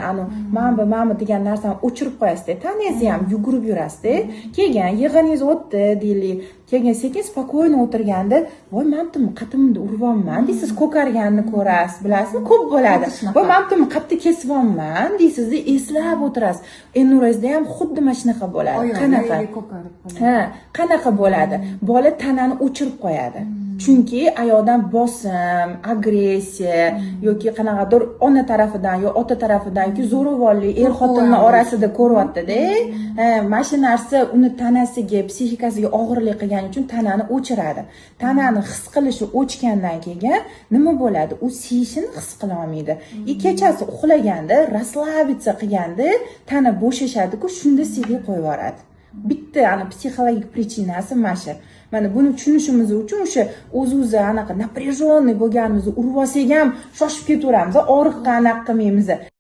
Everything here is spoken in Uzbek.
Ani manbi manbi degan narsani o'chirib qo'yasizda, tanangizni ham yugurib yurasizda. Keyin yig'iningiz o'tdi deylik, keyin sekin спокойно o'tirganda, "Voy, man qatimni uryapman", deysiz, ko'karganini ko'rasiz, bilasizmi, ko'p bo'ladi. "Voy, man qayerda kesyapman", deysizda, eslab o'tirasiz. Enurezda ham xuddi mana shunaqa bo'ladi. Qanaqa? Ko'karib. Ha, qanaqa bo'ladi? Bola tanani o'chirib qo'yadi, chunki ayoldan bosim, agressiya yoki qanaqadir ona tarafidan yo ota tarafidan yoki zo'ravonlik er xotinni orasida ko'ryaptida. Mana shu narsa uni tanasiga, psixikasiga og'irlik qilgani uchun tanani o'chiradi. Tanani his qilishi o'chgandan keyin nima bo'ladi? U siyishini his qila olmaydi и kechasi uxlaganda, расслабиться qilganda, tana bo'shashadiku, shunda siydik qo'yib yuboradi. Bitta ana psixologik причина si mana shu. Mana buni tushunishimiz uchun o'sha o'zi o'zi anaqa напряженный bo'lganimizni urib olsak ham shoshib ketaveramiz, og'riqqa anaqa qilmaymiz.